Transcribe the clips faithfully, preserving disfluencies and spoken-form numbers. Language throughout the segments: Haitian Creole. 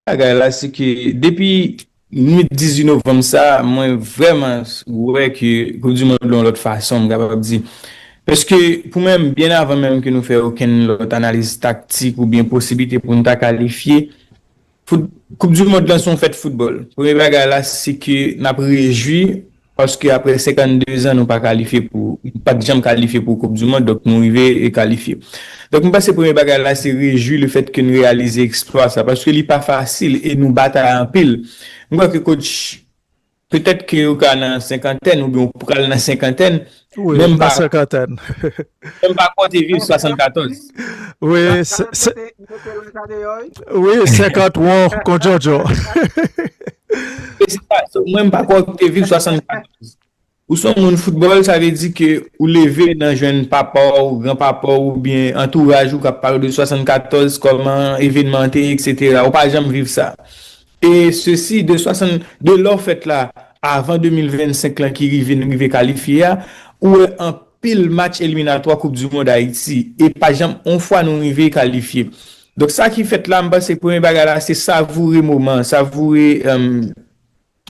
bagay la, se ke depi nwit dizuit novanm sa, mwen vrèman wè ke Koup di Mond lan yon lòt fason, m kapab di. Paske pou mwen, byen avan menm ke nou fè okenn lòt analiz taktik oubyen posiblite pou n ta kalifye, fout-, Koup di Mond lan se yon fèt foutbòl. Premye bagay la, se ke n ap rejwi paske apre senkannde zan, nou pa kalifye pou, pa t janm kalifye pou Koup di Mond, donk nou rive e kalifye. Donk, m panse premye bagay la, se rejwi le fèt ke n reyalize eksplwa sa, paske li pa fasil e nou batay anpil. M kwè ke coach, petèt ke ou ka nan senkantèn oubyen ou pral nan senkantèn, Wi, men m nan pa, senkantèn. men m pa kwè w te viv swasannkatòz. Wi, se- se- Mete, mete lòt la deyò, wi. Wi, senkant won kon Jojo. E se pa, so, mwen, m pa kwè w te viv swasannkatòz. Ou se yon moun foutbòl, sa vle di ke ou leve nan jwenn papa w, gran papa w, oubyen antouraj ou k ap pale w de swasannkatòz, kòman evenman an te ye, etsetera. Ou pa janm viv sa. E sesi, de swasann, de lè w fèt la, avan de mil vennsenk lan ki rive, n rive kalifye a, ou wè anpil match eliminatwa Koup di Mond Ayiti, e pa janm on fwa nou rive kalifye. Donk, sa ki fèt la, m panse premye bagay la, se savoure moman, savoure, um,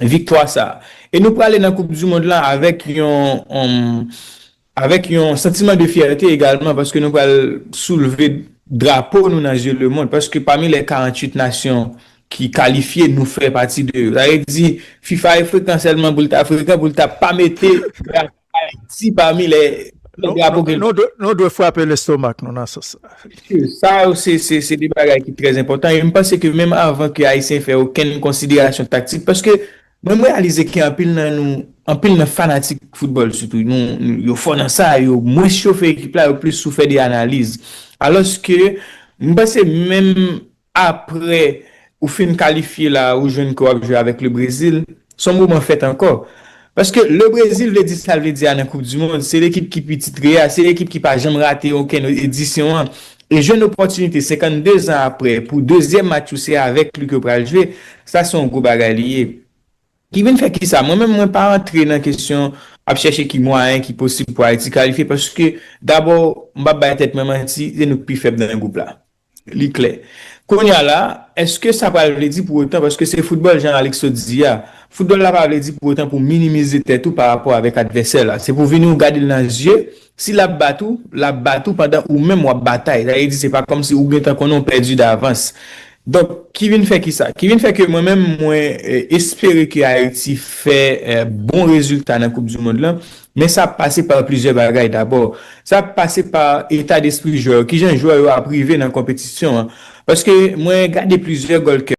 viktwa sa. E nou prale nan Koup di Mond lan avèk yon, um, avèk yon santiman de fyète egalman, paske nou pral soulve drapo nou nan zye lemonn, paske pami lè karanntuit nasyon ki kalifye, nou fè pati de yo. Sa vle di, fifa e frekan sèlman pou l ta frekan, pou l ta pa mete drapo Ayiti pami lè, lè Nou, drapo nou, ke l nou dwe, nou dwe frape lestomak nou nan sans sa. Sa yo, se, se, se de bagay ki trè enpòtan. E m panse ke menm avan ke Ayisyen fè okenn konsiderasyon taktik, paske mwen, m reyalize ke anpil nan nou, anpil nan fanatik foutbòl sitou, nou, nou- yo fò nan sa, yo mwens chofe ekip la, yo plis sou fè de analiz. Alòske, m panse menm apre ou fin kalifye la, ou jwenn ke w ap jwe avèk le Brezil, se yon moman fèt ankò. Paske le Brezil vle di sa l vle di a nan Koup di Mond, se lekip ki pi titre a, se lekip ki pa janm rate okenn edisyon an. E jwenn opòtinite senkannde zan apre pou dezyèm match ou se avèk li ke w pral jwe, sa se yon gwo bagay li ye. Ki vin fè ki sa? Mwen menm, mwen pa antre nan kesyon ap chèche ki mwayen ki posib pou Ayiti kalifye, paske dabò, m p ap bay tèt mwen manti, se nou k pi fèb nan gwoup la. Li klè. Kounye a la, èske sa pral vle di pou otan, paske se foutbòl, jan Alexo di a, foutbòl la pa vle di pou otan pou minimize tèt ou pa rapò avèk advèsè la. Se pou vini ou gade l nan zye, si l ap bat ou, l ap bat ou pandan ou menm w ap batay. Sa vle di se pa kòmsi ou gentan konnen w pèdi davans. Donk, ki vin fè ki sa? Ki vin fè ke mwen menm, mwen eh, espere ke Ayiti fè eh, bon rezilta nan Koup di Mond lan, men sa ap pase pa plizyè bagay dabò. Sa ap pase pa eta despri jwè yo. Kijan jwè yo ap rive nan konpetisyon an? Paske mwen gade plizyè gòlkè